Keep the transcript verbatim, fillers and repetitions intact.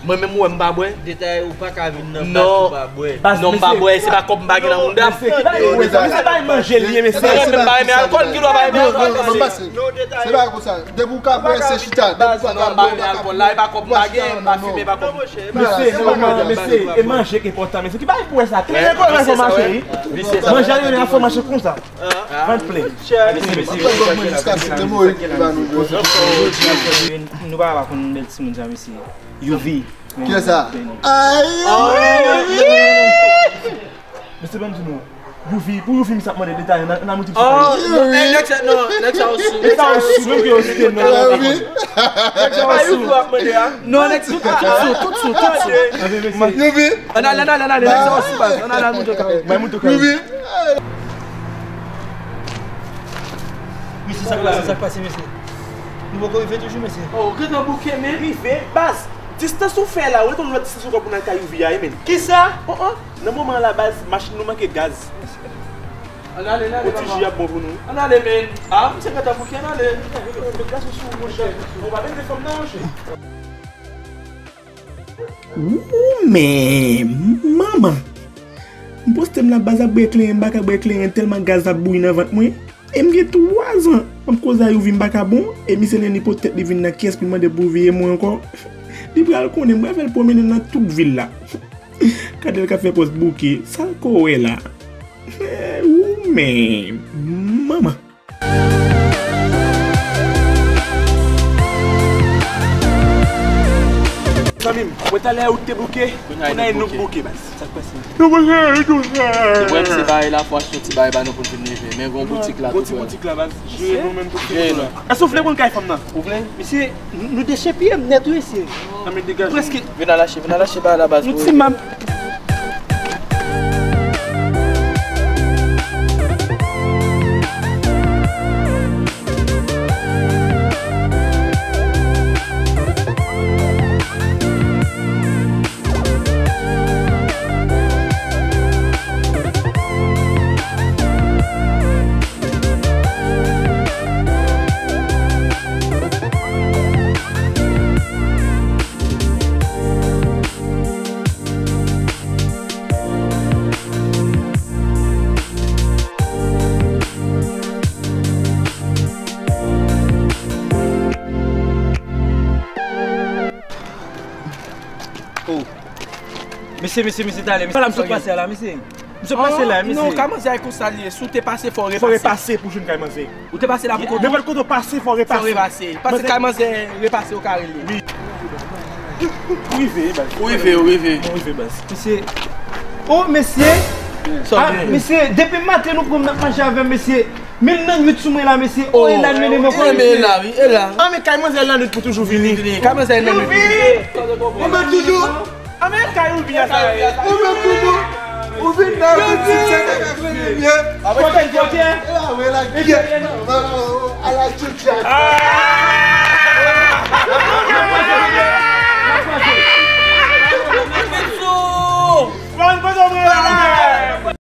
Mwen menm ou wè m pa bwè. Detay ou pa ka vin nan bas ou pa bwè. Non, m pa bwè, se pa kòb m pa gen nan mouda m. Mesye, ki bagay pou wè sa? Mesye, bay manje l ye, mesye. Mwen menm m pa renmen alkòl, m gen dwa pa renmen alkòl, mesye. Se pa konsa. Depi w ka bwè, se chita. Depi w pa ka bwè, w pa ka fime. Mesye, non, mesye, e manje k enpòtan, mesye. Ki bagay pou wè sa? Kleren kò nan fò mache, wi. Manje a li menm ap fò mache konsa. Vant plen. Mesye, mesye, mesye. Nou pa konn bèl timoun sa, mesye. Youvi. Kiyès sa? Ay! Mesye, ban m di nou. Youvi, pou Youvi, misye ap mande detay, nan, nan mouti. Oh, non, eh, nèg sa, non, nèg sa yo sou. Nèg sa yo sou, nèg yo sou, non, non, non. Nèg sa yo sou. Youvi ap mande a. Non, nèg tout, tout sou, tout sou, tout sou. Ann ale, ann ale, ann ale, nèg sa yo sou baz. Ann ale, al moutre kay. Mwen moutre kay. Youvi. Mesye, sa k pase, sa k pase, mesye? Nou poko rive toujou, mesye. Oh, gentan bouke, men. Rive, baz. Distans ou fè la, ou rekonn lòt distans ankò pou n al kay Youvi a, wi, men. Kisa? Oh, oh. Nan moman la, baz, machin nou manke gaz. Ann ale, ann ale, papa. Yon ti ji ap bon pou nou. Ann ale, men. Ah, misye gentan bouke, ann ale. Met gason sou ou, monchè. Ou pa benyen fanm nan, monchè. Ou men, manman. M poste m la baz ap bwè kleren, m pa ka bwè kleren tèlman gaz ap bouyi nan vant mwen. E m gen twa zan m ap koze a Youvi m pa ka bon. E misye Lenny pot tèt li vin nan kyès pou l mande pou Youvi ye mwen ankò. Li pral konnen m pral fè l pwomennen nan tout vil la. Gade l k ap fè pòz bouke, sa l ko wè la. Ou men, manman. Zanmi m, wè talè ou te bouke, kounye a nou bouke, baz. Sa k pase? Nou bouke, nou bouke. Ou wè m se bagay la, fò achte yon ti bagay ba nou pou n vin leve. Men gon boutik la, gon ti boutik la, baz. Jere nou menm pou fini la. Èske w vle konn kay fanm nan? Ou vle? Mesye, nou dechèpiye m nèt, wi, mesye. Nan men degaje. Prèske. Vin al achte, vin al achte bagay la, baz. Yon ti map. Oh. Mesye, mesye, mesye, talè. Mesye, la, m sot pase la, mesye. M sot pase la, mesye. Non, kay manzè a konsa l ye. Si w te pase, fò w repase. Fò repase pou jwenn kay manzè. Ou te pase la pou kote? Nenpòt kote w pase, fò repase. Fò repase. Pase kay manzè, repase, ou ka rele. Wi. Ou rive, baz. Ou rive, ou rive. Ou rive, baz. Mesye. Oh, mesye. Ah, mesye, depi maten nou pran m nan manje avè m, mesye. Men nan nwit sou mwen la, mesye. Oh, e la mennen mwen kò, mesye. E la, wi, e la. Ah, men kay manzè nan nwit pou toujou vini. Vini, kay manzè nan nwit. Ou menm toujou. Ah, men kay ou vini a sa. Ou menm toujou. Ou vin nan nwit, se sa k ap vini byen. Kote, kote? E la, wi, la, byen. Ala tchoucha. Ah!